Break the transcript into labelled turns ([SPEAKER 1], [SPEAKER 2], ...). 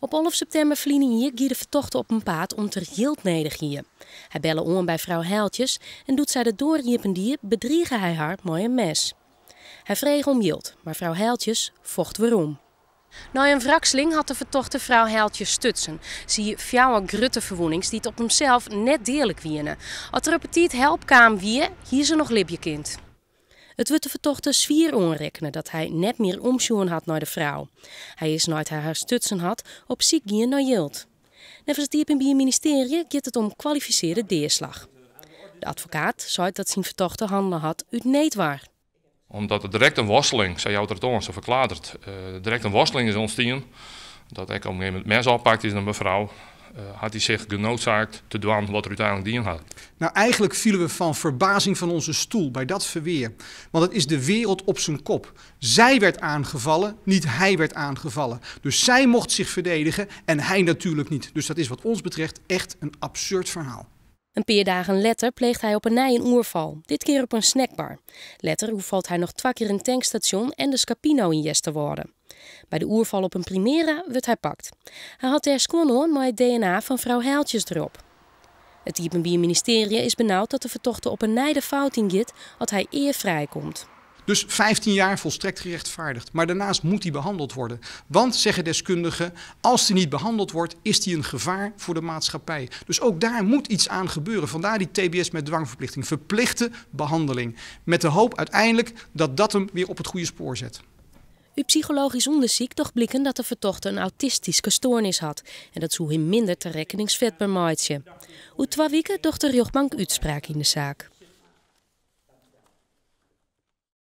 [SPEAKER 1] Op 11 septimber ferline jier gie de fertochte op 'en paad om't er jild nedich hie. Hy belle oan by frou Heiltjes en doe't sy de doar iepen die, bedrige hy har mei in mes. Hy frege om jild, mar frou Heiltjes focht werom. Nei in wrakseling hat de fertochte frou Heiltjes stutsen. Se hie fjouwer grutte ferwûnings dy't op himsels net deadlik wiene. As der op 'e tiid help kaam wie, hie se noch libje kind. It wurdt de fertochte swier oanrekkene dat hy net mear omsjoen hat nei de frou. Hy is nei't hy har stutsen hat op syk gien nei jild. Neffens it Iepenbier Ministearje giet it om kwalifisearre deaslach. De advokaat seit dat syn fertochte hannele hat út needwar.
[SPEAKER 2] Omdat der direkt in worsteling, sa jout er it oan, sa ferklaart er it, direkt in worsteling is ûntstien, dat ek op in gegeven momint it mes ôfpakt is nei mefrou, hat hy sich genoodzaakt te dwaan wat er úteinlik dien hat.
[SPEAKER 3] Nou, eigenlijk vielen we van verbazing van onze stoel bij dat verweer. Want het is de wereld op zijn kop. Zij werd aangevallen, niet hij werd aangevallen. Dus zij mocht zich verdedigen en hij natuurlijk niet. Dus dat is wat ons betreft echt een absurd verhaal.
[SPEAKER 1] In pear dagen letter pleegt hy op 'e nij in oerfal, dit kear op in snackbar. Letter oerfalt hy noch twa kear in tankstasjon en de Scapino yn Easterwâlde. By de oerfal op in Primera wurdt hy pakt. Hy hat dêr skuon oan mei it DNA fan frou Heiltjes derop. It Iepenbier Ministearje is benaud dat de fertochte op 'e nij de fout yn giet as hy ea frijkomt.
[SPEAKER 3] Dus 15 jaar volstrekt gerechtvaardigd. Maar daarnaast moet hij behandeld worden. Want, zeggen deskundigen, als hij niet behandeld wordt, is hij een gevaar voor de maatschappij. Dus ook daar moet iets aan gebeuren. Vandaar die TBS met dwangverplichting. Verplichte behandeling. Met de hoop uiteindelijk dat dat hem weer op het goede spoor zet.
[SPEAKER 1] Ut psychologysk ûndersyk docht bliken dat de fertochte in autistyske stoarnis hat en dat soe him minder tarekkeningsfetber meitsje. Oer twa wiken docht de rjochtbank útspraak yn de saak.